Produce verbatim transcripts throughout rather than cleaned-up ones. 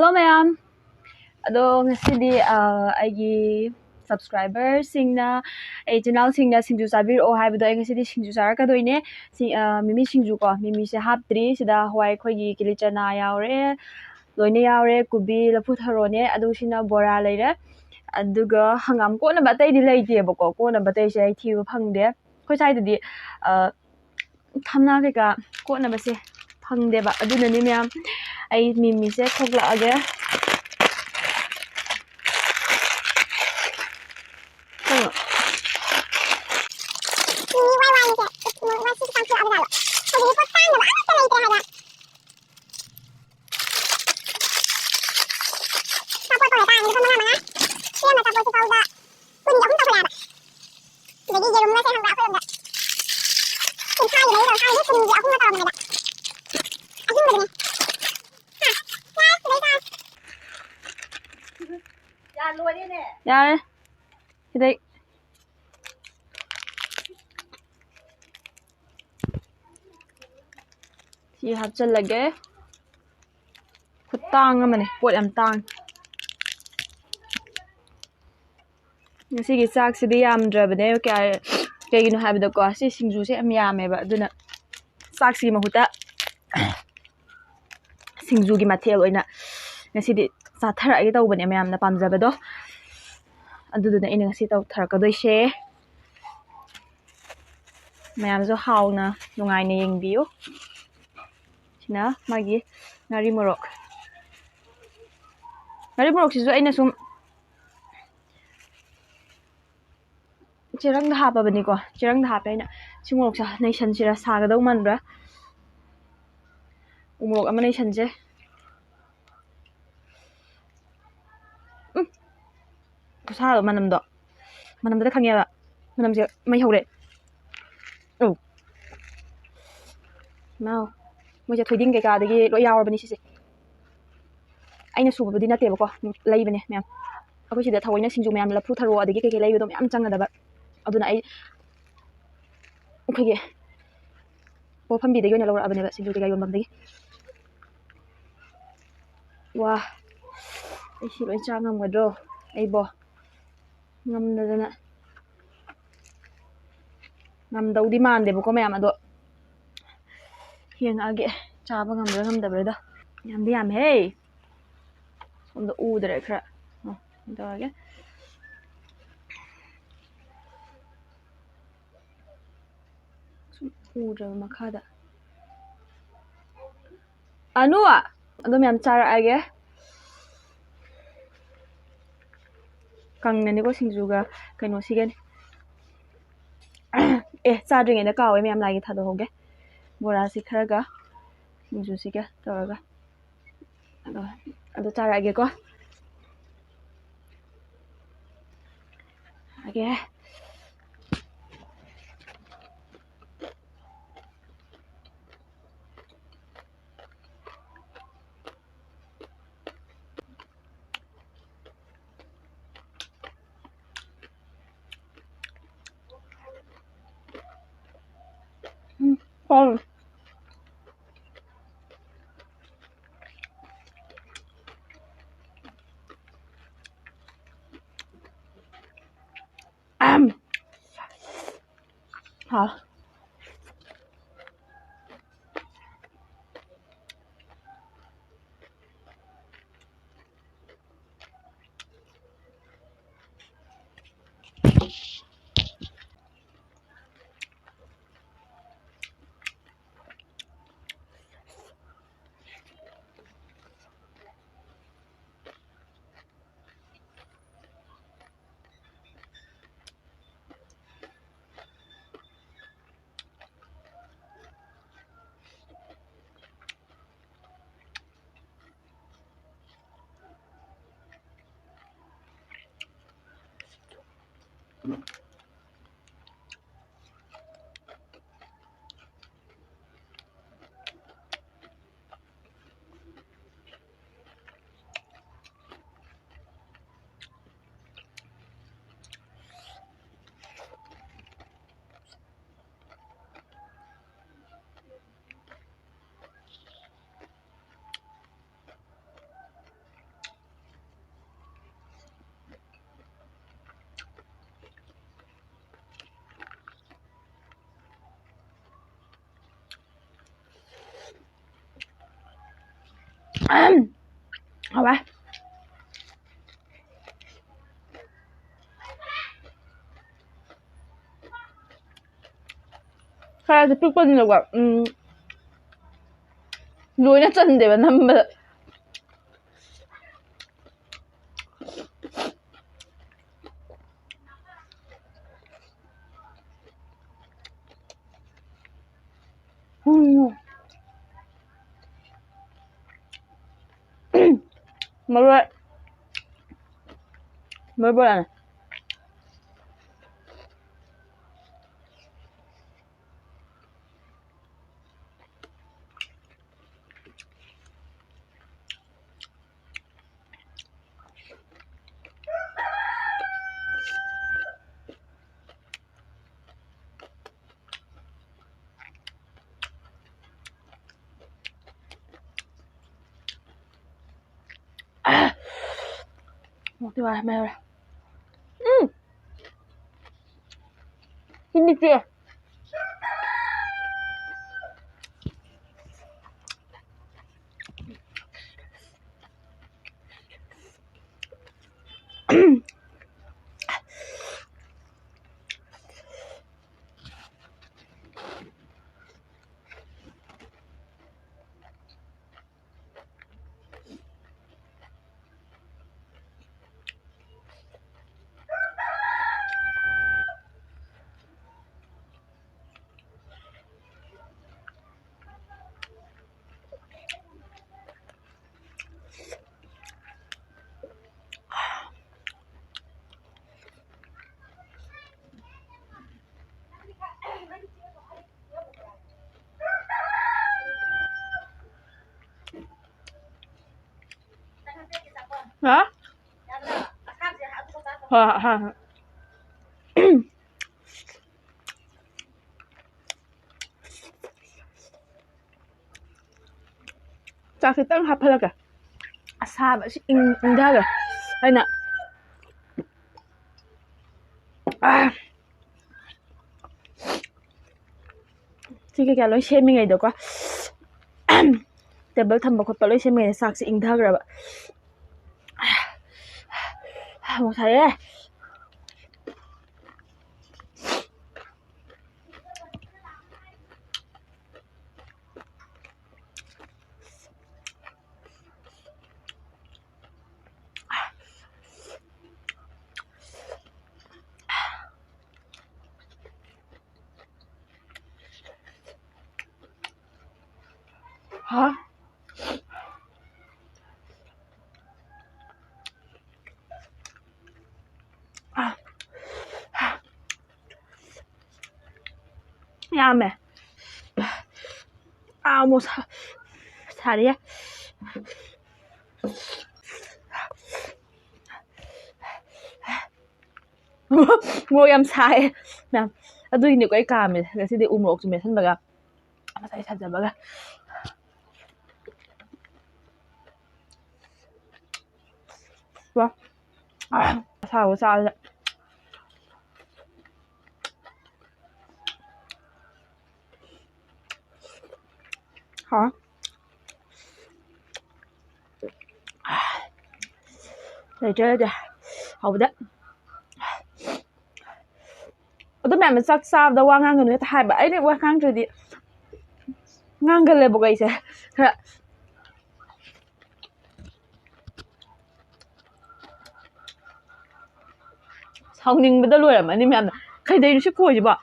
Hello ꯃꯌꯥꯝ꯫ ꯑꯗꯣ ꯉꯁꯤꯗꯤ ꯑ, ꯑꯩꯒꯤ ꯁꯕꯁꯀ꯭ꯔꯥꯏꯕꯔꯁꯤꯡꯅ, ꯑꯩ ꯏꯆꯤꯟ ꯏꯅꯥꯎꯁꯤꯡꯅ ꯁꯤꯡꯖꯨ ꯆꯥꯕꯤꯔꯛꯑꯣ ꯍꯥꯏꯕꯗꯣ, ꯑꯩ ꯉꯁꯤꯗꯤ ꯁꯤꯡꯖꯨ ꯆꯥꯔꯛꯀꯗꯣꯏꯅꯦ꯫ ꯁꯤ- ꯑ, ꯃꯤꯃꯤ ꯁꯤꯡꯖꯨꯀꯣ꯫ ꯃꯤꯃꯤꯁꯦ ꯍꯥꯞꯇ꯭ꯔꯤ꯫ ꯁꯤꯗ ꯍꯋꯥꯏ, ꯑꯩꯈꯣꯏꯒꯤ ꯀꯤꯂꯤ ꯆꯅꯥ ꯌꯥꯎꯔꯦ, ꯂꯣꯏꯅ ꯌꯥꯎꯔꯦ, ꯀꯣꯕꯤ, ꯂꯐꯨ ꯊꯔꯣꯅꯦ, ꯑꯗꯨ ꯁꯤꯅ ꯕꯣꯔꯥ ꯂꯩꯔꯦ, ꯑꯗꯨꯒ ꯍꯪꯒꯥꯝ ꯀꯣꯠꯅꯕ ꯑꯇꯩꯗꯤ ꯂꯩꯇꯦꯕꯀꯣ꯫ ꯀꯣꯠꯅꯕ ꯑꯇꯩꯁꯦ ꯑꯩ ꯊꯤꯕ ꯐꯪꯗꯦ꯫ ꯑꯩꯈꯣꯏ ꯁ꯭ꯋꯥꯏꯗꯗꯤ ꯑ, ꯊꯝꯅꯥ ꯀꯩꯀꯥ ꯀꯣꯠꯅꯕꯁꯦ ꯐꯪꯗꯦꯕ꯫ ꯑꯗꯨꯅꯅꯦ ꯃꯌꯥꯝ, ꯑꯩ ꯃꯤꯃꯤꯁꯦ ꯈꯣꯛꯂꯛꯑꯒꯦ꯫ ꯀꯩꯅꯣ? ꯃꯤꯃꯤ ꯋꯥꯏ ꯋꯥꯏꯁꯦ, ꯃꯣꯏ ꯁꯤꯁꯨ ꯆꯥꯝꯊꯣꯛꯑꯕꯖꯥꯠꯂꯣ? ꯍꯧꯖꯤꯛꯇꯤ ꯄꯣꯠ ꯇꯥꯡꯗꯕ ꯑꯃꯠꯇ ꯂꯩꯇ꯭ꯔꯦ ꯍꯥꯏꯕ꯫ ꯑꯆꯥꯄꯣꯠ ꯐꯥꯎꯗ ꯇꯥꯡꯉꯦ, ꯂꯨꯄꯥ ꯃꯉꯥ ꯃꯉꯥ꯫ ꯁꯤ ꯑꯃ ꯑꯆꯥꯄꯣꯠꯁꯤ ꯐꯥꯎꯗ ꯀꯨꯟꯒꯤ ꯑꯍꯨꯝ ꯇꯧꯈꯠꯂꯛꯑꯦꯕ꯫ ꯑꯗꯒꯤ ꯌꯦꯔꯨꯝꯒꯁꯦ ꯈꯪꯕ꯭ꯔꯥ, ꯑꯩꯈꯣꯏꯔꯣꯝꯗ ꯀꯨꯟꯊ꯭ꯔꯥꯒꯤ ꯃꯔꯤ ꯇꯧꯔ ꯈꯥꯏꯔꯗꯤ ꯀꯨꯟꯒꯤ ꯑꯍꯨꯝꯒ ꯇꯧꯔꯝꯕꯅꯦꯕ꯫ ꯑꯍꯨꯝꯒꯗꯅꯦ꯫ ꯍꯥ? ꯌꯥꯏ, ꯁꯤꯗꯩ ꯆꯥꯔꯁꯤ꯫ ꯌꯥꯔꯦ꯫ ꯁꯤꯗꯩ꯫ ꯁꯤ ꯍꯥꯞꯆꯜꯂꯒꯦ꯫ ꯈꯨꯇꯥꯡ ꯑꯃꯅꯦ, ꯄꯣꯠ ꯌꯥꯝ ꯇꯥꯡꯉꯤ꯫ ꯉꯁꯤꯒꯤ ꯆꯥꯛꯁꯤꯗꯤ ꯌꯥꯝꯗ꯭ꯔꯕꯅꯦ꯫ ꯀꯌꯥ, ꯀꯩꯒꯤꯅꯣ ꯍꯥꯏꯕꯗꯀꯣ, ꯁꯤ ꯁꯤꯡꯖꯨꯁꯦ ꯌꯥꯝ ꯌꯥꯝꯃꯦꯕ꯫ ꯑꯗꯨꯅ ꯆꯥꯛꯁꯤꯒꯤ ꯃꯍꯨꯠꯇ ꯁꯤꯡꯖꯨꯒꯤ ꯃꯊꯦꯜ ꯑꯣꯏꯅ ꯉꯁꯤꯗꯤ ꯆꯥꯊꯔꯛꯑꯒꯦ ꯇꯧꯕꯅꯦ, ꯃꯌꯥꯝꯅ ꯄꯥꯝꯖꯕꯗꯣ꯫ ꯑꯗꯨꯗꯨꯅ ꯑꯩꯅ ꯉꯁꯤ ꯇꯧꯊꯔꯛꯀꯗꯣꯏꯁꯦ꯫ ꯃꯌꯥꯝꯁꯨ ꯍꯥꯎꯅ ꯅꯨꯡꯉꯥꯏꯅ ꯌꯦꯡꯕꯤꯌꯨ꯫ ꯁꯤꯅ ꯃꯥꯒꯤ ꯉꯥꯔꯤ ꯃꯣꯔꯣꯛ꯫ ꯉꯥꯔꯤ ꯃꯣꯔꯣꯛꯁꯤꯁꯨ ꯑꯩꯅ ꯁꯨꯝ ꯆꯦꯔꯪꯗ ꯍꯥꯞꯄꯕꯅꯤꯀꯣ꯫ ꯆꯦꯔꯪꯗ ꯍꯥꯞꯄꯦ ꯑꯩꯅ꯫ ꯁꯤ ꯃꯣꯔꯣꯛꯁꯦ ꯅꯩꯁꯟꯁꯤꯔ, ꯁꯥꯒꯗꯧ ꯃꯥꯟꯕ꯭ꯔꯥ? ꯎ ꯃꯣꯔꯣꯛ ꯑꯃ ꯅꯩꯁꯟꯁꯦ꯫ ꯎꯝ꯫ ꯈꯨꯁꯥꯗꯣ, ꯃꯅꯝꯗꯣ꯫ ꯃꯅꯝꯗꯨꯗ ꯈꯪꯉꯦꯕ꯫ ꯃꯅꯝꯁꯦ ꯃꯩ ꯍꯧꯔꯦ꯫ ꯑꯧ꯫ ꯏꯃꯥꯎ꯫ ꯃꯣꯏꯁꯦ ꯊꯣꯏꯗꯤꯡ ꯀꯩꯀꯥꯗꯒꯤ ꯂꯣꯏ ꯌꯥꯎꯔꯕꯅꯤ ꯁꯤꯁꯦ꯫ ꯑꯩꯅ ꯁꯨꯕꯕꯨꯗꯤ ꯅꯠꯇꯦꯕꯀꯣ, ꯂꯩꯕꯅꯦ ꯃꯌꯥꯝ꯫ ꯑꯩꯈꯣꯏ ꯁꯤꯗ ꯊꯑꯣꯏꯅ ꯁꯤꯡꯖꯨ ꯃꯌꯥꯝ, ꯂꯐꯨ ꯊꯔꯣ ꯑꯗꯒꯤ ꯀꯩꯀꯩ ꯂꯩꯕꯗꯣ ꯃꯌꯥꯝ ꯆꯪꯒꯗꯕ꯫ ꯑꯗꯨꯅ ꯑꯩ ꯑꯩꯈꯣꯏꯒꯤ ꯄꯣꯠꯐꯝꯕꯤꯗꯒꯤ ꯑꯣꯏꯅ ꯂꯧꯔꯛꯑꯕꯅꯦꯕ, ꯁꯤꯡꯖꯨ ꯀꯩꯀꯥ ꯌꯣꯟꯐꯝꯗꯒꯤ꯫ ꯋꯥ, ꯑꯩ ꯁꯤ ꯂꯣꯏ ꯆꯥ ꯉꯝꯒꯗ꯭ꯔꯣ? ꯑꯩꯕꯣ ꯉꯝꯗꯗꯅ꯫ ꯉꯝꯗꯧꯗꯤ ꯃꯥꯟꯗꯦꯕꯀꯣ ꯃꯌꯥꯝ, ꯑꯗꯣ ꯌꯦꯡꯉꯛꯑꯒꯦ ꯆꯥꯕ ꯉꯝꯕ꯭ꯔꯥ ꯉꯝꯗꯕ꯭ꯔꯥꯗꯣ꯫ ꯌꯥꯝꯗꯤ ꯌꯥꯝꯃꯦꯍꯦ꯫ ꯁꯣꯝꯗ ꯎꯗ꯭ꯔꯦ ꯈꯔ꯫ ꯑ, ꯀꯩꯅꯣ ꯇꯧꯔꯒꯦ꯫ ꯁꯨꯝ ꯎꯗ꯭ꯔꯕ ꯃꯈꯥꯗ꯫ ꯑꯅꯨ! ꯑꯗꯨꯝ ꯌꯥꯝ ꯆꯥꯔꯛꯑꯒꯦ꯫ ꯀꯪꯅꯅꯤꯀꯣ ꯁꯤꯡꯖꯨꯒ ꯀꯩꯅꯣꯁꯤꯒꯅꯤ꯫ ꯑꯦ, ꯆꯥꯗ꯭ꯔꯤꯉꯩꯗ ꯀꯥꯎꯋꯦ ꯃꯌꯥꯝ, ꯂꯥꯏꯒꯤ ꯊꯥꯗꯣꯛꯍꯧꯒꯦ꯫ ꯕꯣꯔꯥꯁꯤ ꯈꯔꯒ ꯁꯤꯡꯖꯨꯁꯤꯒ ꯇꯧꯔꯒ꯫ ꯑꯗꯣ, ꯑꯗꯣ ꯆꯥꯔꯛꯑꯒꯦꯀꯣ꯫ ꯆꯥꯔꯛꯑꯒꯦ꯫ ꯎꯝ, ꯍꯥꯎꯋꯦ꯫ ꯑꯍꯝ꯫ ꯍꯥꯎ꯫ ꯍꯥꯎꯋꯦ꯫ ꯈꯔꯁꯨ ꯄꯤꯛꯄꯅꯤꯅꯀꯣ, ꯎꯝ, ꯂꯣꯏꯅ ꯆꯟꯗꯦꯕ ꯅꯝꯕꯗ꯫ ꯎꯝ꯫ ꯃꯔꯣꯏ꯫ ꯃꯔꯣꯏ ꯕꯣꯔꯥꯅꯦ꯫ ꯃꯣꯔꯣꯛꯇꯤ ꯋꯥꯏ ꯃꯩ ꯍꯧꯔꯦ꯫ ꯎꯝ꯫ ꯍꯤꯟꯗꯤ ꯆꯦ꯫ ꯍꯥ? ꯍꯣꯏ, ꯍꯣꯏ, ꯍꯣꯏ꯫ ꯆꯥꯛ ꯈꯤꯇꯪ ꯍꯥꯞꯍꯜꯂꯒꯦ꯫ ꯑꯁꯥꯕꯁꯤ ꯏꯪ-, ꯏꯪꯊꯈ꯭ꯔꯦ꯫ ꯑꯩꯅ, ꯑꯥ, ꯁꯤ ꯀꯩꯀꯥ ꯂꯣꯏ ꯁꯦꯝꯃꯤꯉꯩꯗꯀꯣ, ꯇꯦꯕꯜ ꯊꯝꯕ ꯈꯣꯠꯄ ꯂꯣꯏ ꯁꯦꯝꯃꯦ꯫ ꯆꯥꯛꯁꯦ ꯏꯪꯊꯈ꯭ꯔꯕ꯫ ꯑꯃꯨꯛ ꯁꯥꯏꯌꯦ꯫ ꯍꯥ? ꯌꯥꯝꯃꯦ꯫ ꯑꯥ, ꯑꯃꯨꯛ ꯁꯥ-, ꯁꯥꯔꯤꯌꯦ꯫ ꯃꯣꯔꯣꯛ ꯌꯥꯝ ꯁꯥꯏ ꯃꯌꯥꯝ꯫ ꯑꯗꯨꯒꯤꯅꯤꯀꯣ ꯑꯩ ꯀꯥꯝꯃꯤꯁꯦ ꯉꯁꯤꯗꯤ ꯎ ꯃꯣꯔꯣꯛꯁꯨ ꯃꯦꯠꯁꯟꯕꯒ ꯉꯁꯥꯏ ꯁꯥꯖꯕꯒ꯫ ꯋꯥ꯫ ꯑꯁꯥꯕ ꯆꯥꯕꯗ꯫ ꯍꯥꯎ꯫ ꯂꯩꯇ꯭ꯔꯦ, ꯂꯩꯇ꯭ꯔꯦ꯫ ꯍꯥꯎꯕꯗ꯫ ꯑꯗꯨ ꯃꯌꯥꯝꯅ ꯆꯥꯛ ꯆꯥꯕꯗ ꯋꯥ ꯉꯥꯡꯒꯅꯨ ꯍꯦꯛꯇ ꯍꯥꯏꯕ꯫ ꯑꯩꯅ ꯋꯥ ꯉꯥꯡꯗ꯭ꯔꯗꯤ ꯉꯥꯡꯒꯜꯂꯦꯕꯀꯣ ꯑꯩꯁꯦ꯫ ꯈꯔ ꯁꯥꯎꯅꯤꯡꯕꯗ ꯂꯣꯏꯔꯝꯃꯅꯤ ꯃꯌꯥꯝꯅ꯫ ꯀꯩꯗꯩꯅꯣ ꯁꯤ ꯈꯣꯏꯁꯤꯕꯣ?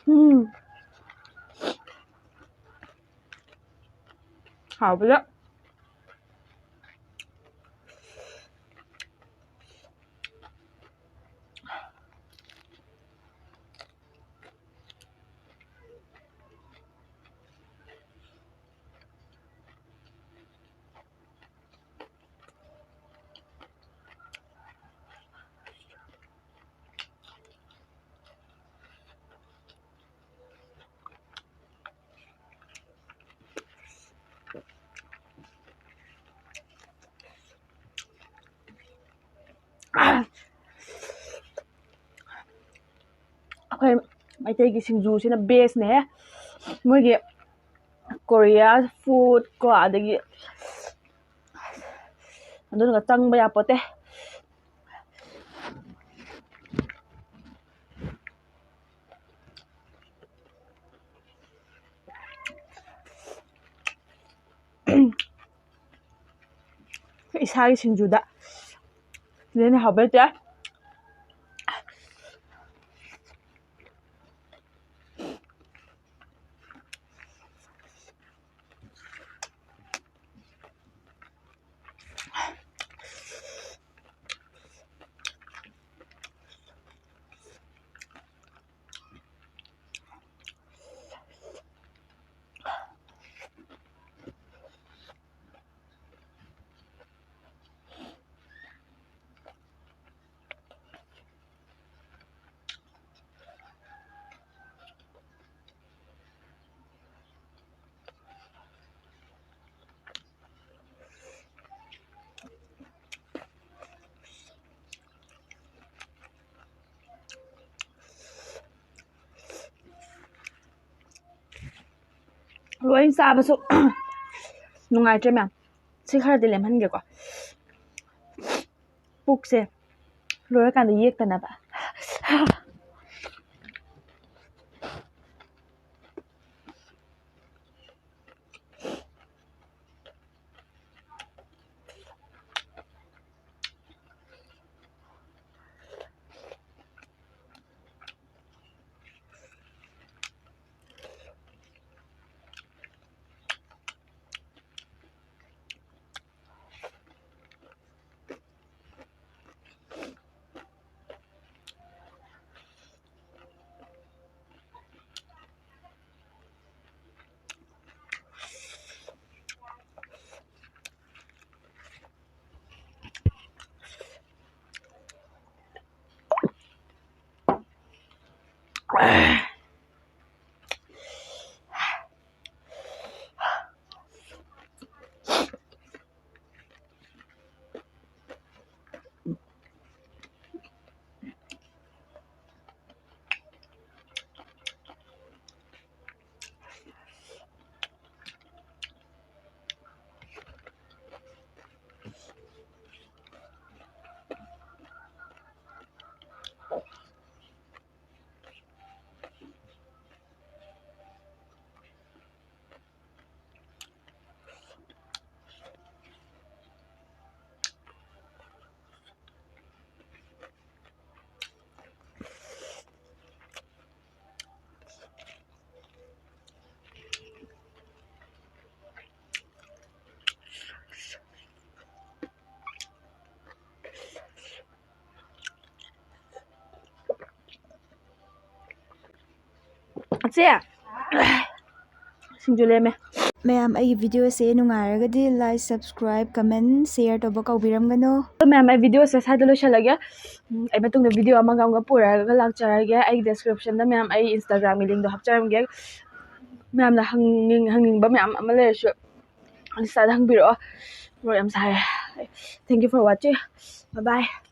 ꯎꯝ꯫ ꯍꯥꯎꯕꯗ꯫ ꯃꯩꯇꯩꯒꯤ ꯁꯤꯡꯖꯨꯁꯤꯅ ꯕꯦꯁꯅꯦꯍꯦ꯫ ꯃꯣꯏꯒꯤ ꯀꯣꯔꯤꯌꯥ ꯐꯨꯗ ꯀꯣ, ꯑꯗꯒꯤ ꯑꯗꯨꯅꯒ ꯆꯪꯕ ꯌꯥꯄꯣꯠꯇꯦ꯫ ꯏꯁꯥꯒꯤ ꯁꯤꯡꯖꯨꯗ ꯁꯤꯗꯅ ꯍꯥꯎꯕ ꯂꯩꯇꯦ꯫ ꯂꯣꯏ ꯆꯥꯕꯁꯨ ꯅꯨꯡꯉꯥꯏꯇ꯭ꯔꯦ ꯃꯌꯥꯝ꯫ ꯁꯤ ꯈꯔꯗꯤ ꯂꯦꯝꯍꯟꯒꯦꯀꯣ꯫ ꯄꯨꯛꯁꯦ ꯂꯣꯏꯔꯀꯥꯟꯗ ꯌꯦꯛꯇꯅꯕ꯫ ꯆꯦ, ꯁꯤꯡꯖꯨ ꯂꯦꯝꯃꯦ꯫ ꯃꯌꯥꯝ, ꯑꯩꯒꯤ video ꯁꯦ ꯅꯨꯡꯉꯥꯏꯔꯒꯗꯤ like, subscribe, comment, share ꯇꯧꯕ ꯀꯥꯎꯕꯤꯔꯝꯒꯅꯨ꯫ ꯑꯗꯣ ꯃꯌꯥꯝ, ꯑꯩ video ꯁꯦ ꯁ꯭ꯋꯥꯏꯗ ꯂꯣꯏꯁꯤꯜꯂꯒꯦ꯫ ꯎꯝ, ꯑꯩ ꯃꯇꯨꯡꯗ video ꯑꯃꯒ ꯑꯃꯒ ꯄꯨꯔꯛꯑꯒ ꯂꯥꯛꯆꯔꯒꯦ꯫ ꯑꯩ description ꯗ ꯃꯌꯥꯝ ꯑꯩ Instagram ꯒꯤ link ꯗꯣ ꯍꯥꯞꯆꯔꯝꯒꯦ꯫ ꯃꯌꯥꯝꯅ ꯍꯪꯅꯤꯡ-, ꯍꯪꯅꯤꯡꯕ ꯃꯌꯥꯝ ꯑꯃ ꯂꯩꯔꯁꯨ Insta ꯗ ꯍꯪꯕꯤꯔꯛꯑꯣ꯫ ꯃꯣꯔꯣꯛ ꯌꯥꯝ ꯁꯥꯏꯌꯦ꯫ Thank you for watching. Bye bye.